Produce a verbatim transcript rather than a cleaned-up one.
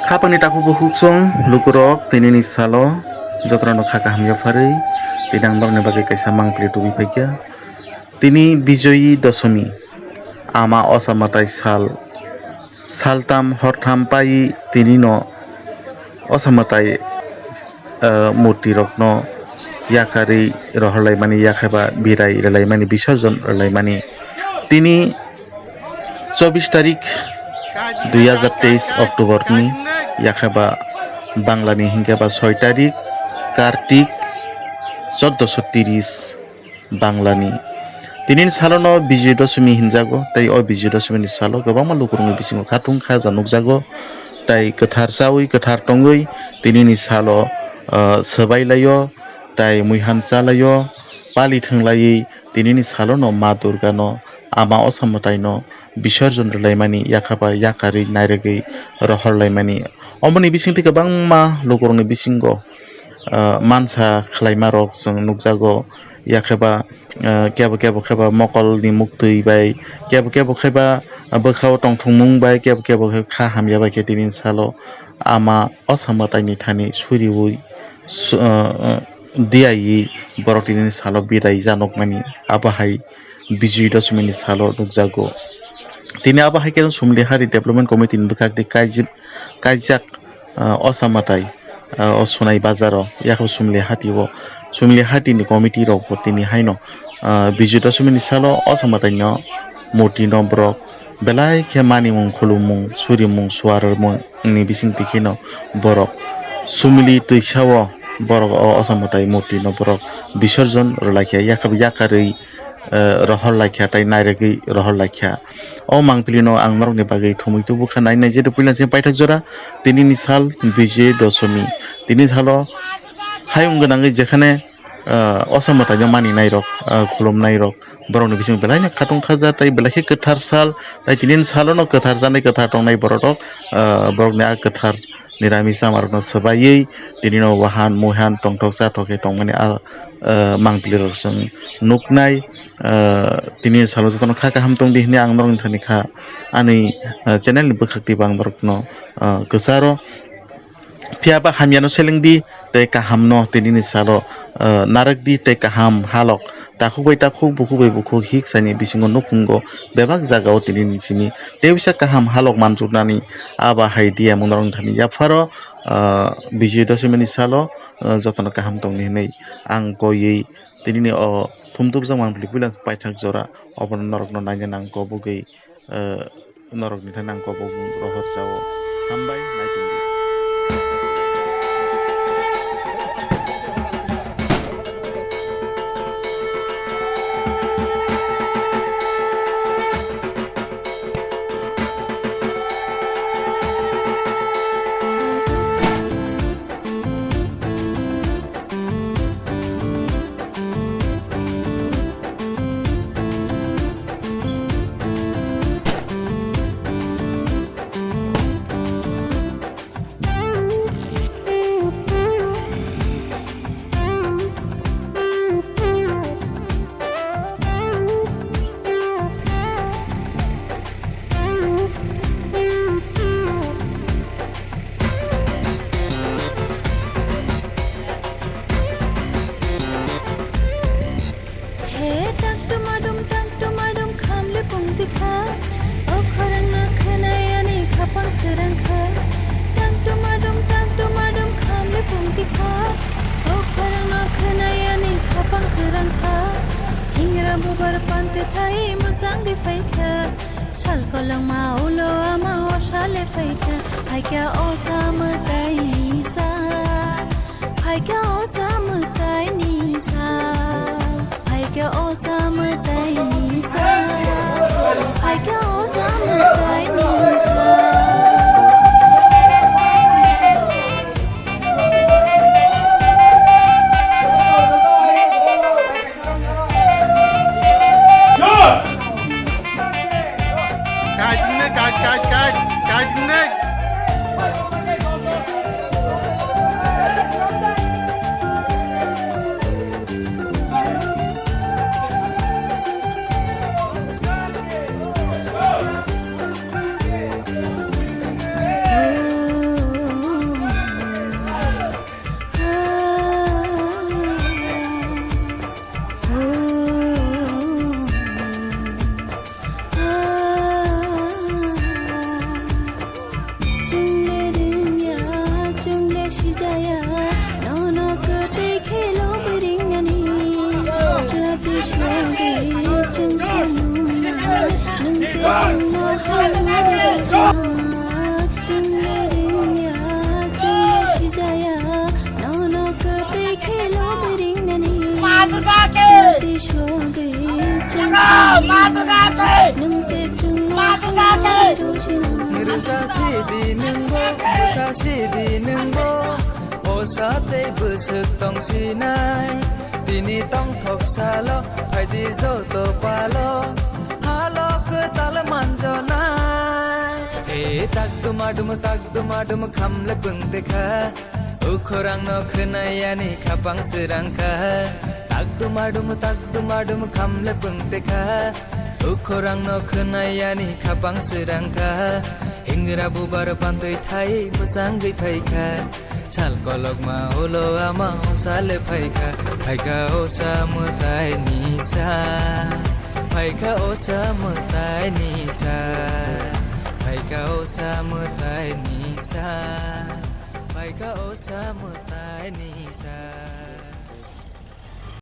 Khapangni takhuk bukhuk chwng lukurok, tinini salo jotono kha kaham yapharwi tini ang norokni bagwi kaisa mangpili tubui phaikha. Tini Bijoyi Dosomi, ama Osa Mwtai sal, saltham hortham paiwi tinino Osa Mwtai, eh, murti rokno yakarwi rohorlaimani, yakheba birai rwlaimani, bisorjon rwlaimani. Tini chobbish tarik dui hajar teis October ni, yakheba Bangla ni hinkhe ba soi tarik Kartik choddoso tiris Bangla ni. Tinini salo no Bijoy Doshmi hinjago, tei o Bijoy Doshmi ni salo kwbangma lukurokni bisingo khatung khaja nukjago, tei kwthar chawi kwthar tongwi tinini salo, ah, swbai laio, tei muihan cha laio, pali thwng laiwi tinini salo no Ma Durga no, Ama Osa Mwtai no bisorjon rwlaimani, yakhaba yakarwi nairwgwi rohorlaimani. Omoni bisingtwi kwbangma lukurokni bisingo, ah, mansa khlaimarok chwng nukjago, yakheba, ah, kebo kebo kheba mokolni muktwi bai, kebo kebo kheba bwkhao tongthokmung bai, kebo kebo khe kha hamya bai khe tinini salo Ama Osa Mwtaini thani suriui su-, ah, ah, diyaui borok tinini salo birai janokmani, abo hai Bijoy Doshmi ni salo nukjago. Tini abo hai khe Sumlihari Development Committee ni bwkhak tei kaijak, kaijak, ah, Osa Mwtai, ah, o Sonai Bazar o, yakho Sumlihati o, Sumlihati ni committee rok bo tini haino, ah, Bijoy Doshmi ni salo Osa Mwtai no murti no borok belai khe manimung, khulumung, surimung, suarmung ni bisingtwi kheno borok Sumli twisa o borok o Osa Mwtai murti no borok bisorjon rwlaikha, yakab yakarwi, eh, rohor laikha tei nairwgwi rohor laikha. O mangpili no ang norokni bagwi thumui tubu kha nai nai, jeto puila se paithak jora tinini sal Bijoy Doshmi. Tini salo hayung gwnangwi jekhane, ah, Osa Mwtai no mani nairok, ah, khulum nairok, borokni bisingo belai no khatung khaja tei belai khe kwthar sal, tei tinini salo no kwthar janai kwthar tongnai borok rok, ah, borokni a kwthar nirami chamarokno swbaiwi tinino wahan muihan tongthok chathok khe tongmani a, ah, mangpili rok chwng nuknai. Ah, tini salo jotono kha kaham tongdi hwnwi ang norokni thani kha ani, ah, channel ni bwkhak twibo ang norokno, ah, kwcharo. Phiya ba hamyano selengdi tei kahamno tinini salo, ah, narwkdi tei kaham halok takhuk bai takhuk, bukhuk bai bukhuk hik saini bisingo nukhungo bebak jagao tinini simi tei uisa kaham halok manjuknani aba hai diya mung norokni thani yapharo, ah, Bijoy Doshmi ni salo, ah, jotono kaham tongdi hwnwi ang koiwi tinini o thumtupjak mangpili puila paithak jora obono norokno naina nang kobogwi, eh, norokni thani ang kobok rohor chao. Hambai, naitungdi. He tang tumadum, tang tumadum, khamle pungti kha. O khorang no khwnai ani khapang srang kha. Tang tumadum, tang tumadum, khamle pungti kha. O khorang no khwnai ani khapang srang kha. Hingra bubar pante thai mujang di phai kha. Sal kolongma ulo ama o sale phaikha, phaikha o sa mwtai ni sa, phaikha o sa mwtai ni sa, phaikha o sa mwtai ni sa, phaikha o sa mwtai ni sa. Rwsa sidi nwngbo, rwsa sidi nwngbo, osa tei bwswk tongsinai. Tini tongthok salo, phaidi joto palo, halo kwtal manjonai. E tak duma dum, tak duma dum, khamle pwngte kha. Ukhorang no khwnai ani khapang srang kha. Tak duma dum, tak duma dum, khamle pwngte kha. Ukhorang no khwnai ani khapang srang kha. Hingra bubar pantwi thai bwchangwi phai kha. Sal kolokma ulo ama osa le phai kha. Phai kha osa mwtai nisa. Phai kha osa mwtai nisa. Phai kha osa mwtai nisa. Phai kha osa mwtai nisa.